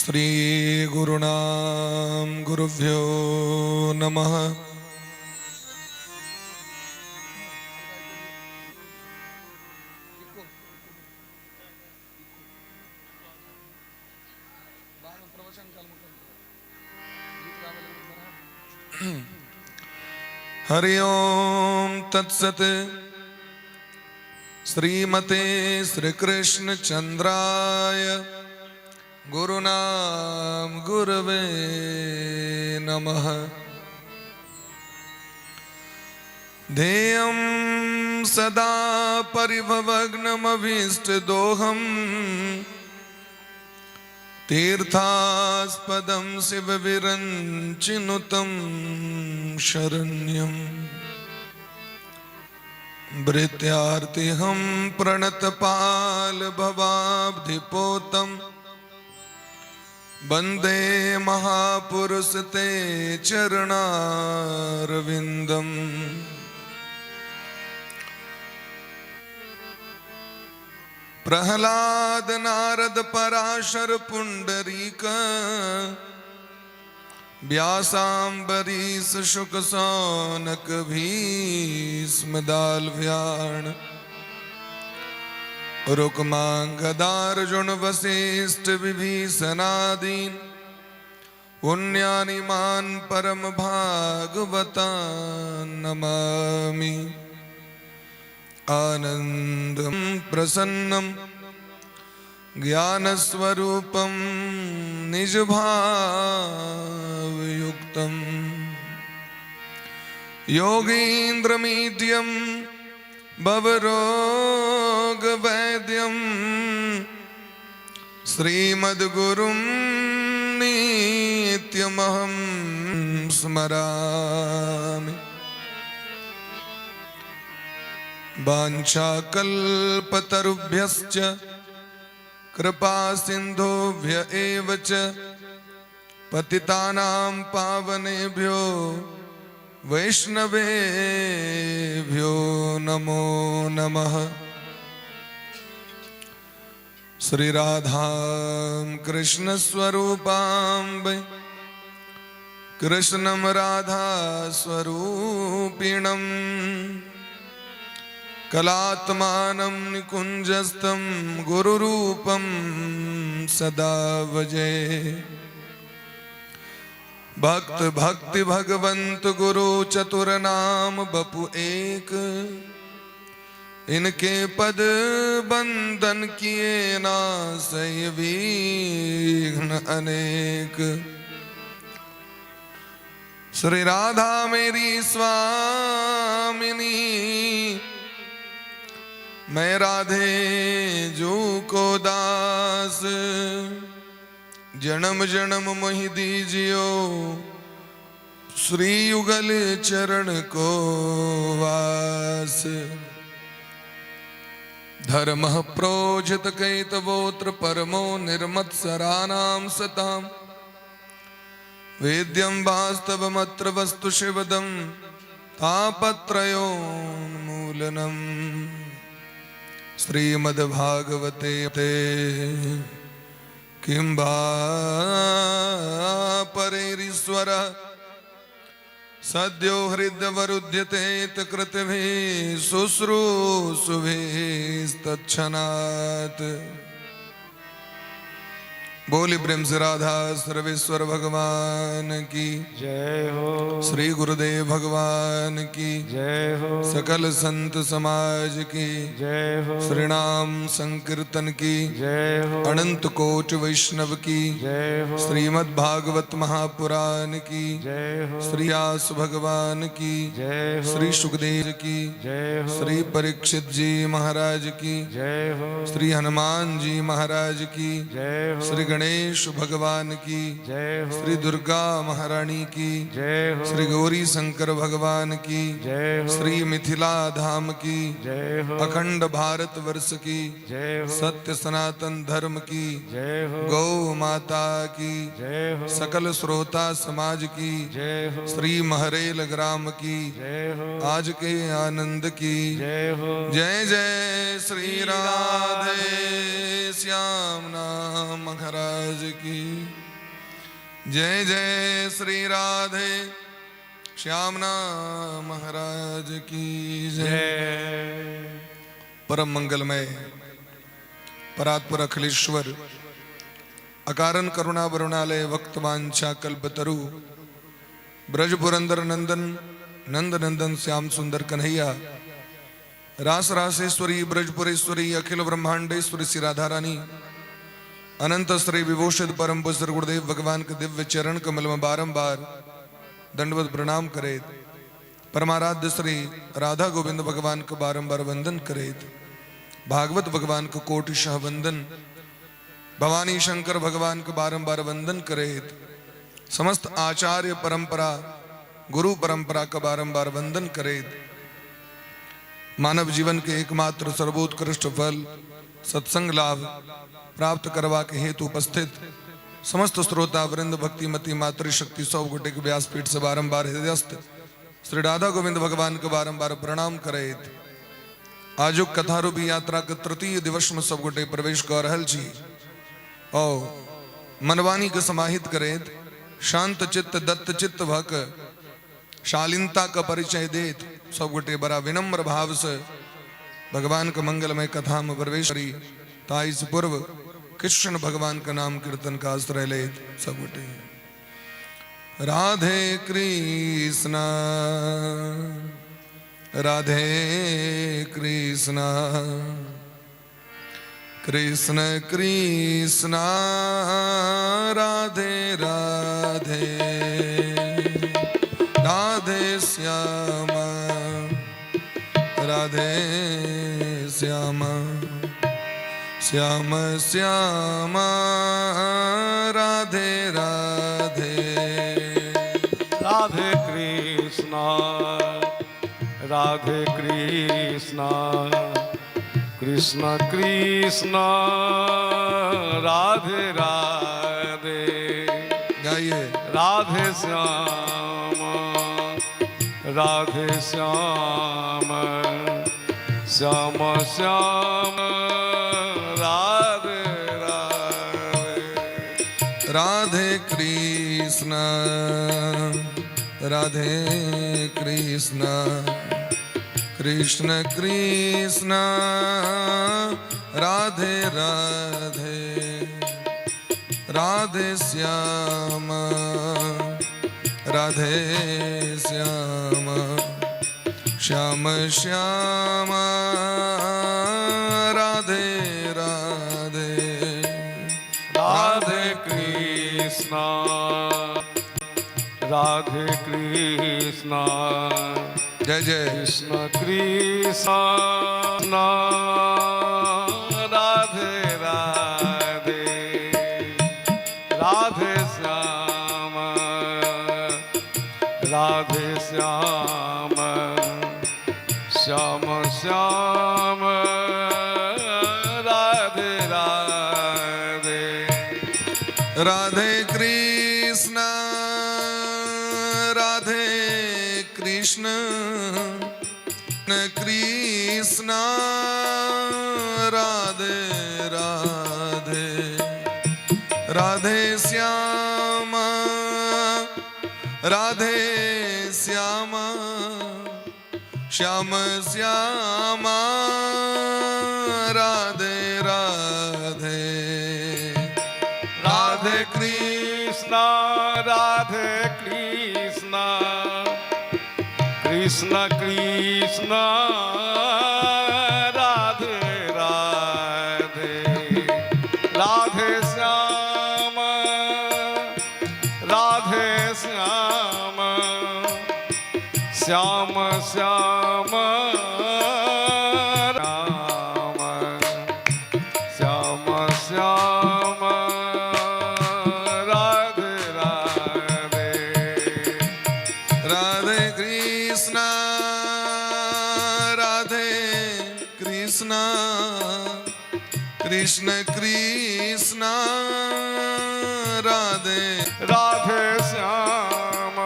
श्री गुरुणाम गुरुभ्यो नमः। हरि ओम तत्सत। श्रीमते श्री कृष्ण चंद्राय गुरुनाम गुरवे नमः। ध्येयं सदा परिभवग्नमभीष्टदोहम् तीर्थास्पदं शिवविरञ्चिनुतं शरण्यम्। भृत्यार्तिहं प्रणतपालभवाब्धिपोतं वन्दे महापुरुष ते चरणारविन्दम्। प्रहलाद नारद पराशर पुंडरीक व्यासाम्बरीश शुक सौनक भीष्म दालव्याण रुक्मांगदार्जुन वशिष्ठ विभीषणादीन पुण्यानिमान परम भागवतान् नमामि। आनन्दं प्रसन्नं ज्ञानस्वरूपं निजभावयुक्तं योगीन्द्रमीड्यं भवरोगवैद्यं श्रीमद्गुरुं नित्यमहं स्मरामि। वाञ्छाकल्पतरुभ्यश्च कृपा सिन्धुभ्य एव च पतितानां पावनेभ्यो वैष्णवेभ्यो नमो नमः। श्री राधां कृष्ण स्वरूपां वै कृष्णं राधा स्वरूपिणम् कलात्मानं निकुञ्जस्थं गुरुरूपं सदा भजे। भक्त भक्ति भगवंत गुरु चतुर नाम बपु एक, इनके पद बंदन किए नासई विघ्न अनेक। श्री राधा मेरी स्वामिनी, मैं राधे जू को दास। जन्म जन्म मोहि दीजियो श्री युगल चरण को वास। धर्म प्रोजित कैतवोत्र परमो निर्मत्सराणां सताम वेद्यं वास्तवमत्र वस्तु शिवदं तापत्रयोन्मूलनम्। श्रीमद्भागवते ते किं वा परेरीश्वरः सद्यो हृद्यवरुध्यते कृतिभिः शुश्रूषुभिस्तत्क्षणात्। बोली प्रेम से राधा सर्वेश्वर भगवान की जय हो। श्री गुरुदेव भगवान की जय हो। सकल संत समाज की जय हो। श्री नाम संकीर्तन की जय हो। अनंत कोट वैष्णव की जय हो। श्रीमद् भागवत महापुराण की जय हो। श्री व्यास भगवान की जय हो। श्री सुखदेव की जय हो। श्री परीक्षित जी महाराज की जय हो। श्री हनुमान जी महाराज की जय हो। श्री गणेश भगवान की जय हो। श्री दुर्गा महारानी की जय हो। श्री गौरी शंकर भगवान की जय हो। श्री मिथिला धाम की जय हो। अखंड भारत वर्ष की जय हो। सत्य सनातन धर्म की जय हो। गौ माता की जय हो। सकल श्रोता समाज की जय हो। श्री महरेल ग्राम की जय हो। आज के आनंद की जय हो। जय जय श्री राधे श्याम नाम महाराज। महाराज की जय। जय श्री राधे श्यामना महाराज की जय। जय। परम मंगलमय परात्पर अखिलेश्वर अकारण करुणा वरुणालय भक्त वांछा कल्पतरु ब्रज पुरंदर नंदन नंद नंदन श्याम सुंदर कन्हैया रास रासेश्वरी ब्रजपुरेश्वरी अखिल ब्रह्मांडेश्वरी श्री राधा रानी अनंत श्री विभूषित परम पुत्र गुरुदेव भगवान के दिव्य चरण कमल में बारंबार दंडवत प्रणाम करे, परमाराध्य श्री राधा गोविंद भगवान को बारंबार वंदन करे, भागवत भगवान को कोटिशः वंदन, भवानी शंकर भगवान को बारंबार वंदन करे, समस्त आचार्य परंपरा गुरु परंपरा का बारंबार वंदन करे, मानव जीवन के एकमात्र सर्वोत्कृष्ट फल सत्संग लाभ प्राप्त करवा के हेतु उपस्थित समस्त श्रोता वृंद भक्तिमती मातृशक्ति सौ गोटे के व्यासपीठ से बारंबार हृदयस्थ श्री राधा गोविंद भगवान के बारंबार प्रणाम करे, आजुक कथा रूपी यात्रा के तृतीय दिवस में सब गोटे प्रवेश कर रहल छी और मनवानी के समाहित करेत, शांत चित्त दत्त चित्त भक शालीनता का परिचय देत सब गोटे बड़ा विनम्र भाव से भगवान के मंगलमय कथा में प्रवेश करी। ताहि से पूर्व कृष्ण भगवान का नाम कीर्तन का आश्रय लेत सब गोटे। राधे कृष्णा राधे कृष्णा कृष्ण कृष्णा राधे राधे, राधे श्याम राधे श्याम श्याम श्याम राधे राधे। राधे कृष्णा राधे कृष्णा कृष्ण कृष्ण राधे राधे। गाइए। राधे श्याम राधे श्याम श्याम श्याम राधे राधे। राधे कृष्ण राधे कृष्ण कृष्ण कृष्ण राधे राधे, राधे श्याम राधे श्याम श्याम श्याम राधे राधे। राधे कृष्णा राधे कृष्णा जय जय। कृष्ण कृष्ण राधे राधे, राधे श्याम राधे श्याम श्याम श्याम राधे राधे। राधे कृष्ण राधे कृष्ण कृष्ण राधे राधे, राधे श्याम राधे श्याम श्याम श्याम राधे राधे। राधे कृष्ण राधे कृष्ण कृष्ण कृष्ण राधे राधे, राधे श्याम राधे श्याम श्याम श्याम राम श्याम श्याम राधे राधे। राधे कृष्ण राधे कृष्ण कृष्ण कृष्ण राधे राधे श्याम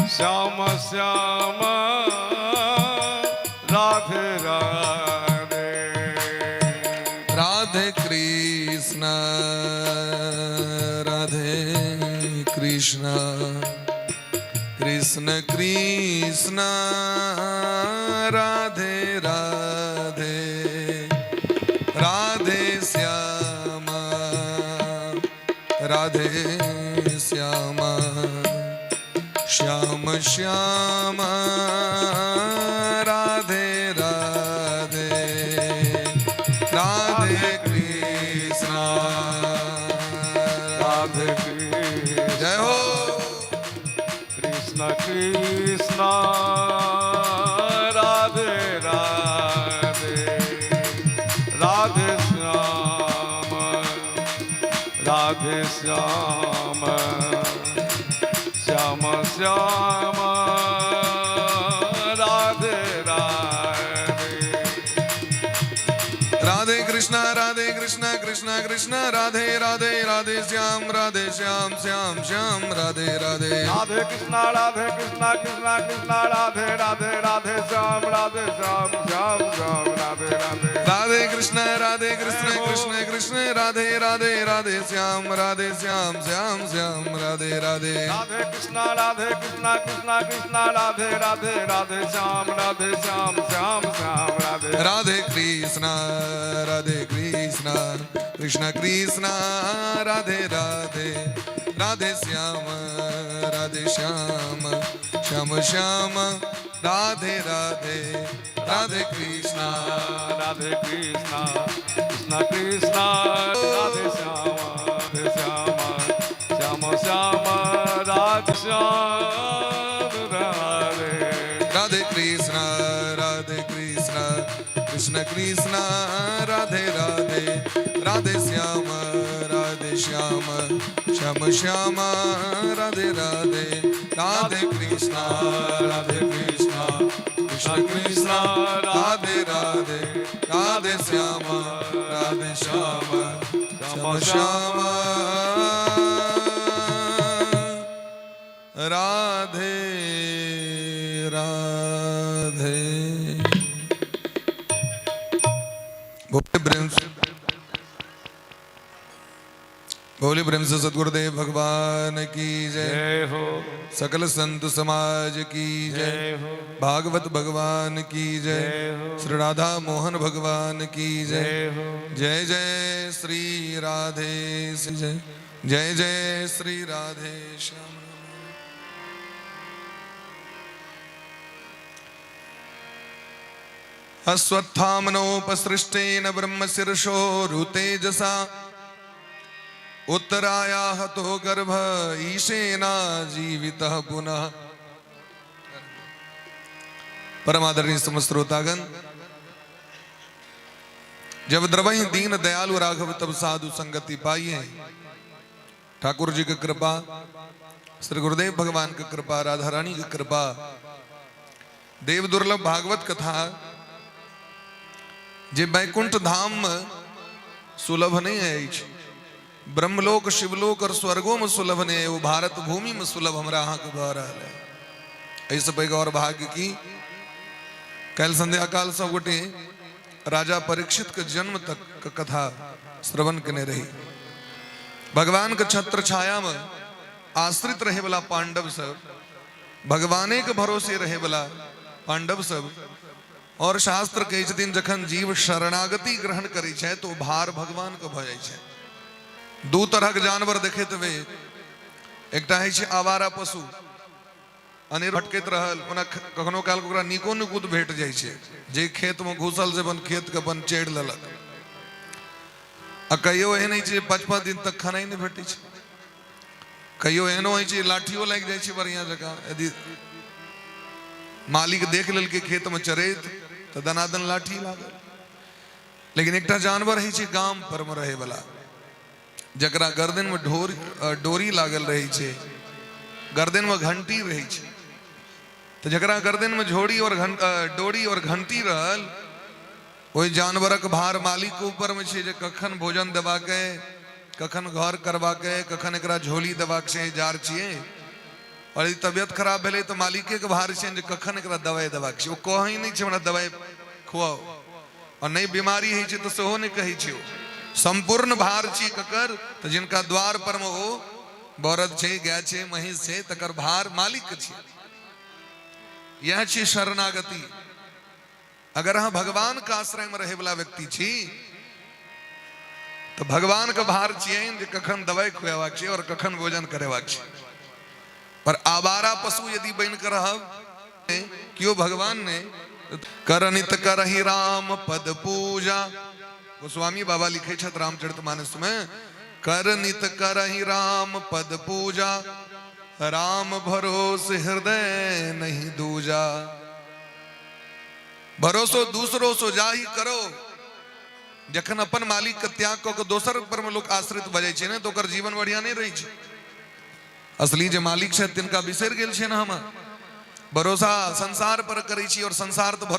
श्याम श्याम राधे राधे। राधे कृष्ण राधे कृष्ण कृष्ण कृष्ण राधे राधे, राधे श्याम राधे श्याम श्याम श्याम राधे राधे, राधे कृष्ण રાધે કૃષ્ણ જય હો. કૃષ્ણ કૃષ્ણ રાધે રાધે, રાધે શ્યામ રાધે શ્યામ શ્યામ શ્યામ રાધે રાધે. રાધે કૃષ્ણ રાધે કૃષ્ણ કૃષ્ણ કૃષ્ણ રાધે રાધે, રાધે શ્યામ રાધે શ્યામ શ્યામ શ્યામ રાધે રાધે. રાધે કૃષ્ણ રાધે કૃષ્ણ કૃષ્ણ કૃષ્ણ રાધે રાધે, રાધે શ્યામ રાધે શ્યામ શ્યામ શ્યામ રાધે રાધે. રાધે કૃષ્ણ રાધે કૃષ્ણ કૃષ્ણ કૃષ્ણ રાધે રાધે, રાધે શ્યામ રાધે શ્યામ શ્યામ શ્યામ રાધે રાધે. રાધે કૃષ્ણ રાધે કૃષ્ણ કૃષ્ણ કૃષ્ણ રાધે રાધે, રાધે શ્યામ રાધે શ્યામ શ્યામ શ્યામ રાધે. રાધે કૃષ્ણ રાધે કૃષ્ણ કૃષ્ણ કૃષ્ણ રાધે રાધે, રાધે શ્યામ રાધે શ્યામ શ્યામ શ્યામ રાધે રાધે, રાધે કૃષ્ણ રાધે કૃષ્ણ કૃષ્ણ કૃષ્ણ રાધે શ્યામ રાધે શ્યામ શ્યામ શ્યામ રાધે શ્યામ રાધે. રાધે કૃષ્ણ રાધે કૃષ્ણ કૃષ્ણ કૃષ્ણ રાધે રાધે, રાધે શ્યામ રાધે શ્યામ શ્યામ શ્યામ રાધે રાધે, રાધે કૃષ્ણ રાધે કૃષ્ણ કૃષ્ણ કૃષ્ણ રાધે રાધે, રાધે શ્યામ રાધે શ્યામ શ્યામ શ્યામ રાધે રાધે. बोले प्रेम से, बोले प्रेम से सदगुरुदेव भगवान की जय. જય હો. सकल संत समाज की जय. જય હો. भागवत भगवान की जय. જય હો. श्री राधा मोहन भगवान की जय. જય હો. जय जय श्री राधे जय जय जय श्री राधे श्याम. અશ્વત્થામનોપસૃષ્ટેન બ્રહ્મશીર્ષો ઋતેજસા ઉત્તરાયા હતો ગર્ભ ઈશેના જીવિત પુનઃ. પરમાદરણી સમસ્ત શ્રોતાગણ, जब द्रवहि दीन दयालु राघव तब साधु संगति पाइए। ठाकुर जी की कृपा, श्री गुरुदेव भगवान की कृपा, राधा रानी की कृपा, देव दुर्लभ भागवत कथा जे वैकुंठ धाम में सुलभ नहीं अछि, ब्रह्मलोक शिवलोक और स्वर्गो में सुलभ नहीं है, वो भारत भूमि में सुलभ हमरा अहाँके भऽ रहल है। एहिसँ पैघ और भाग्य की? काल्हि संध्या काल सब गोटे राजा परीक्षित के जन्म तक के कथा श्रवण केने रही। भगवान के छत्र छाया में आश्रित रहे वाला पांडव सब, भगवाने के भरोसे रहे वाला पांडव सब, और शास्त्र कहै छथिन जखन जीव शरणागति ग्रहण करै छै तो भार भगवान के भऽ जाइ छै। दू तरहक जानवर देखैत हेबै। एकटा होइ छै आवारा पशु, अनेर भटकैत रहल, ओना कखनो काल ओकरा नीको निकुत भेट जाइ छै, जे खेतमे घुसल से अपन खेतके अपन चढ़ि लेलक। आ कहियो एहन होइ छै जे 5-5 दिन तक खेनाइ नहि भेटै छै। कहियो एहनो होइ छै लाठियो लागि जाइ छै बढ़िआँ जकाँ। यदि मालिक देख लेलकै खेतमे चरैत तऽ दनादन लाठी लागल। लेकिन एकटा जानवर होइ छै गाम परमे रहैवला, जकरा गर्दनमे डोरी लागल रहै छै, गर्दनमे घंटी रहै छै। तऽ जकरा गर्दनमे झोरी और डोरी और घंटी रहल, ओहि जानवरक भार मालिकके ऊपरमे छै जे कखन भोजन देबाक अइ, कखन घर करबाक अइ, कखन एकरा झोली देबाक छै, जार छियै। और यदि तबियत खराब भेलै तऽ मालिकेके भार छै जे कखन एकरा दवाइ देबाक छै। ओ कहै नहि छै हमरा दवाइ खुआउ, और नहि बीमारी होइ छै तऽ सेहो नहि कहै छै। ओ सम्पूर्ण भार छी ककर? तऽ जिनका द्वार पर मे ओ बरद छै, गाय छै, महींस छै, तकर भार मालिक के छै। यह छी शरणागति। अगर अहाँ भगवान के आश्रय में रहे वाला व्यक्ति छी तऽ भगवान के भार छियनि जे कखन दवाई खुएबाक छै और कखन भोजन करेबाक छै। पर आवारा पशु यदि बनि कऽ रहब, केओ भगवान ने करनित करही राम पद पूजा। गोस्वामी बाबा लिखे छथि रामचरित मानस में, करनित करही राम पद पूजा, राम भरोस हृदय नहीं दूजा। भरोसो दूसरो सो जाही करो। जखन अपन मालिक के त्याग कऽ के दोसर पर में लोक आश्रित भऽ जाइ छै ने, तऽ ओकर जीवन बढ़िया नहि रहै छै। असली जे मालिक छथि तिनका बिसरि गेल छियै ने हम। भरोसा संसार पर करै छी और संसार तऽ भरोसा